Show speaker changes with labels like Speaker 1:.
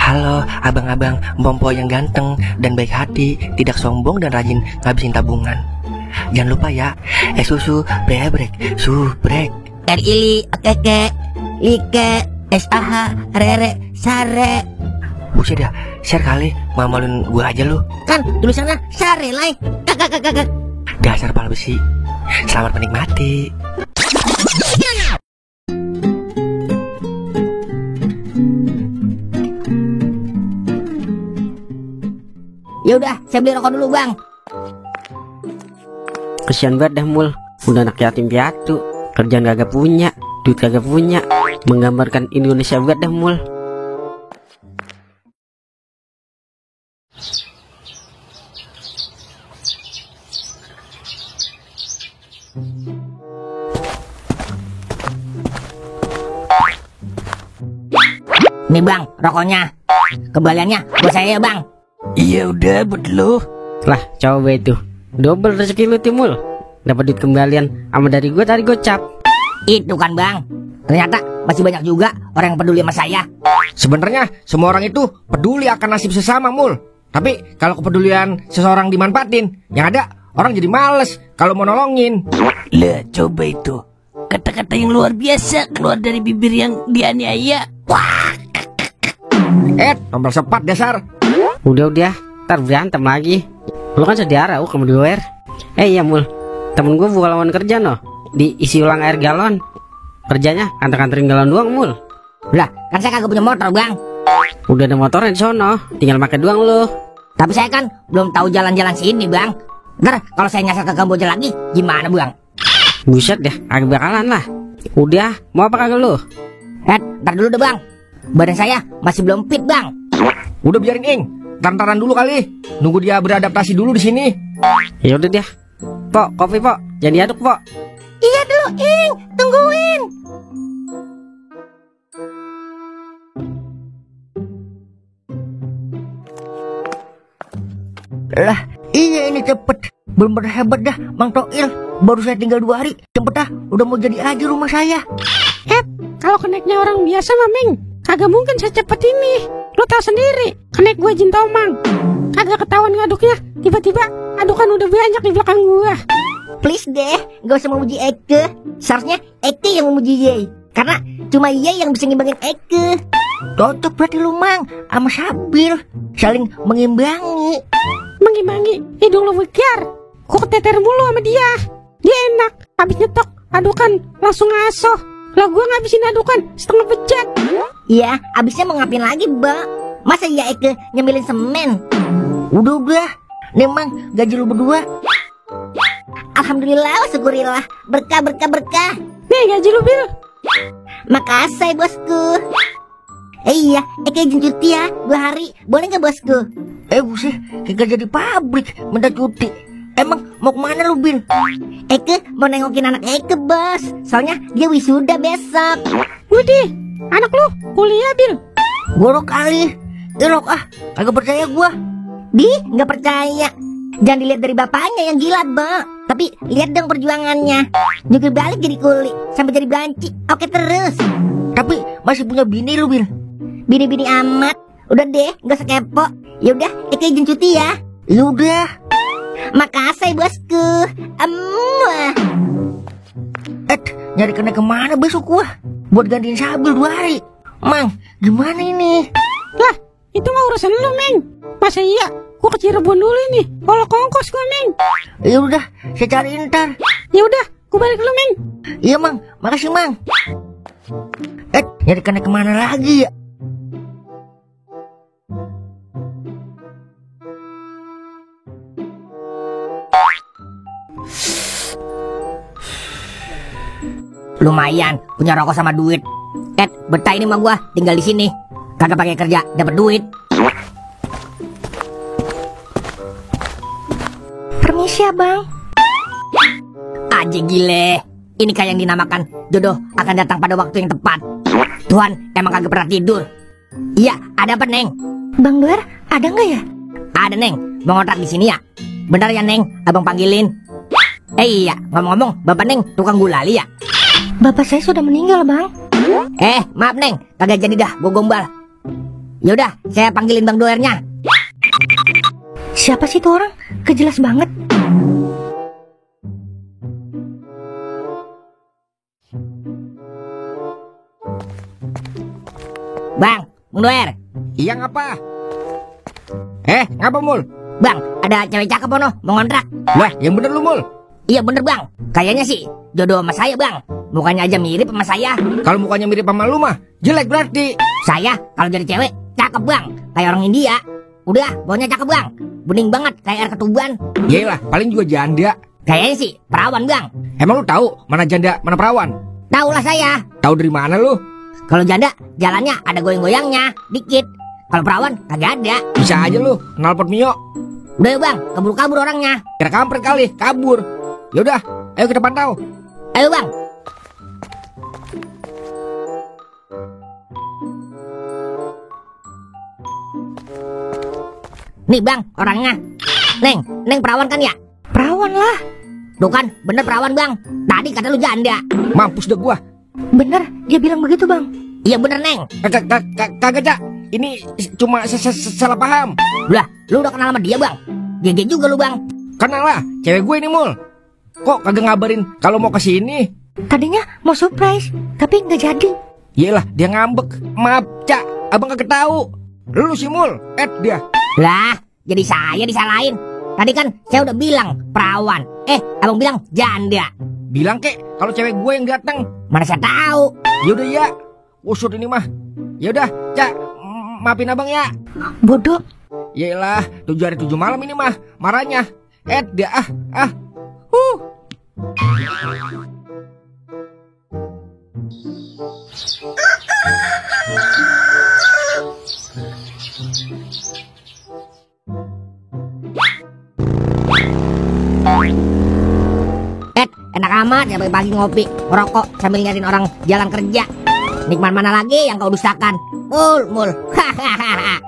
Speaker 1: Halo abang-abang Mpompo yang ganteng dan baik hati, tidak sombong dan rajin ngabisin tabungan. Jangan lupa ya, susu brebrek, subrek.
Speaker 2: Ili, keke, like, SAH, rere, sare.
Speaker 1: Buset dah, share kali, mamalin gue aja lu.
Speaker 2: Kan tulisannya sare, like. Kakak.
Speaker 1: Dasar pal besi. Selamat menikmati.
Speaker 2: Ya udah, saya beli rokok dulu, Bang.
Speaker 3: Kesian banget dah Mul, udah anak yatim piatu, kerjaan kagak punya, duit kagak punya, menggambarkan Indonesia banget dah Mul.
Speaker 2: Nih Bang, rokoknya. Kembaliannya buat saya ya Bang.
Speaker 1: Iya udah buat lu.
Speaker 3: Lah coba itu, double rezeki lu Timul, dapat duit kembalian sama dari gue tadi gocap.
Speaker 2: Itu kan Bang, ternyata masih banyak juga orang yang peduli sama saya.
Speaker 4: Sebenarnya semua orang itu peduli akan nasib sesama Mul. Tapi kalau kepedulian seseorang dimanfaatin, yang ada orang jadi males kalau mau nolongin.
Speaker 5: Lah coba itu, kata-kata yang luar biasa keluar dari bibir yang dianiaya. Wah.
Speaker 4: Tombol sepat dasar.
Speaker 3: Udah, ntar berantem lagi. Lu kan saudara, kamu di luar. Iya Mul, temen gue buka lawan kerja no, diisi ulang air galon. Kerjanya antar-anterin galon doang Mul.
Speaker 2: Lah, kan saya kagak punya motor Bang.
Speaker 3: Udah ada motornya di sono, tinggal pakai doang lu.
Speaker 2: Tapi saya kan belum tahu jalan-jalan sini Bang. Ntar kalau saya nyasar ke Kamboja lagi, gimana Bang?
Speaker 3: Buset deh, agak bakalan lah. Udah, mau apa kagak lu?
Speaker 2: Ntar dulu deh Bang, badan saya masih belum fit Bang.
Speaker 4: Udah biarin Ing, tantaran dulu kali, nunggu dia beradaptasi dulu di sini.
Speaker 3: Ya udah deh. Pok, kopi Pok, jangan diaduk Pok.
Speaker 2: Iya dulu Ing, tungguin.
Speaker 1: Lah, iya ini cepet. Bener-bener hebat dah Mang Toil. Baru saya tinggal 2 hari, cepet dah, udah mau jadi aja rumah saya.
Speaker 6: Kalau keneknya orang biasa Maming, kagak mungkin secepat ini. Lo tau sendiri, kenek gue Jin Tomang, kagak ketahuan ngaduknya, tiba-tiba adukan udah banyak di belakang gue.
Speaker 2: Please deh, gak usah memuji Eke. Seharusnya Eke yang memuji Ye, karena cuma Ye yang bisa ngimbangin Eke.
Speaker 1: Cocok berarti lu Mang, sama Sabil, saling mengimbangi.
Speaker 6: Mengimbangi, hidung lo begar. Gue keteter mulu sama dia. Dia enak, habis nyetok adukan langsung ngasoh. Lah gue ngabisin adukan setengah bejat.
Speaker 2: Iya, abisnya mau ngapain lagi Mbak? Masa iya Eke nyemilin semen?
Speaker 1: Udah, nih Mang, gaji lu berdua.
Speaker 2: Alhamdulillah, syukurillah, berkah.
Speaker 6: Nih gaji lu Bil.
Speaker 2: Makasih bosku. Iya, Eke izin cuti ya 2 hari, boleh gak bosku?
Speaker 1: Buset, kayak kerja di pabrik, minta cuti. Emang mau kemana lu Bil?
Speaker 2: Eke mau nengokin anak Eke bos, soalnya dia wisuda besok.
Speaker 6: Widih, anak lu kuliah Bil.
Speaker 1: Gorok kali. Irok kagak percaya gua.
Speaker 2: Nggak percaya. Jangan dilihat dari bapaknya yang gila Bang, tapi lihat dong perjuangannya. Juga balik jadi kuli, sampai jadi banci. Oke terus.
Speaker 1: Tapi masih punya bini lu Bil.
Speaker 2: Bini-bini amat. Udah deh, gak usah kepo. Yaudah, Eke izin cuti ya.
Speaker 1: Yaudah.
Speaker 2: Makasih bosku.
Speaker 1: Nyari kena kemana besok gua? Buat gantiin Sabil 2 hari. Mang, gimana ini?
Speaker 6: Lah, itu mah urusan lu Meng. Masa iya, gua ke Cirebon dulu nih. Kalau kongkos gua Meng.
Speaker 1: Ya udah, saya cariin ntar.
Speaker 6: Ya udah, gua balik dulu Meng.
Speaker 1: Iya Mang, makasih Mang. Nyari kena kemana lagi ya?
Speaker 2: Lumayan, punya rokok sama duit. Betah ini mah gua tinggal di sini. Kagak pakai kerja, dapat duit.
Speaker 6: Permisi ya Bang.
Speaker 2: Aji gile. Ini kayak yang dinamakan jodoh akan datang pada waktu yang tepat. Tuhan emang kagak pernah tidur. Iya, ada apa Neng?
Speaker 6: Bang Duer, ada nggak ya?
Speaker 2: Ada Neng, mau ngontrak di sini ya? Bentar ya Neng, abang panggilin. Iya, ngomong-ngomong, bapak Neng tukang gulali ya?
Speaker 6: Bapak saya sudah meninggal Bang.
Speaker 2: Maaf Neng, kagak jadi dah, gua gombal. Yaudah, saya panggilin Bang Doernya.
Speaker 1: Siapa sih tuh orang? Kejelas banget.
Speaker 2: Bang Doer.
Speaker 4: Iya ngapa? Ngapa Mul?
Speaker 2: Bang, ada cewek cakep ono, mau ngontrak.
Speaker 4: Wah, yang bener lu Mul.
Speaker 2: Iya bener bang, kayaknya sih jodoh sama saya bang. Mukanya aja mirip sama saya.
Speaker 4: Kalau mukanya mirip sama lu mah, jelek berarti.
Speaker 2: Saya kalau jadi cewek, cakep bang. Kayak orang India. Udah, baunya cakep bang. Bening banget, kayak air ketuban.
Speaker 4: Yelah, paling juga janda.
Speaker 2: Kayaknya sih, perawan bang.
Speaker 4: Emang lu tahu mana janda, mana perawan?
Speaker 2: Tahu lah saya.
Speaker 4: Tahu dari mana lu?
Speaker 2: Kalau janda, jalannya ada goyang-goyangnya, dikit. Kalau perawan, kagak ada.
Speaker 4: Bisa aja lu, nalpot Mio.
Speaker 2: Udah ya bang, kabur-kabur orangnya.
Speaker 4: Kira kampret kali, kabur. Yaudah, ayo kita pantau.
Speaker 2: Ayo bang. Nih bang, orangnya. Neng perawan kan ya?
Speaker 1: Perawan lah.
Speaker 2: Tuh kan, bener perawan bang. Tadi kata lu janda.
Speaker 4: Mampus dah gua.
Speaker 1: Bener, dia bilang begitu bang.
Speaker 2: Iya bener neng.
Speaker 4: Kagak, Cak. Ini cuma salah paham.
Speaker 2: Lah, lu udah kenal sama dia bang? GG juga lu bang.
Speaker 4: Kenal lah, cewek gue ini Mul. Kok kagak ngabarin kalau mau kesini?
Speaker 1: Tadinya mau surprise, tapi nggak jadi.
Speaker 4: Yelah, dia ngambek. Maaf, Cak, abang kagak tahu. Lu si Mul, dia.
Speaker 2: Lah, jadi saya disalahin. Tadi kan saya udah bilang perawan. Abang bilang janda.
Speaker 4: Bilang kek kalau cewek gue yang datang.
Speaker 2: Mana saya tahu.
Speaker 4: Yaudah ya, usut ini mah. Yaudah, Cak, maafin abang ya.
Speaker 1: Bodoh.
Speaker 4: Yelah, 7 hari 7 malam ini mah marahnya. Dia
Speaker 2: Enak amat ya pagi-pagi ngopi, ngerokok sambil nyariin orang jalan kerja. Nikmat mana lagi yang kau dustakan? Mul. Hahaha.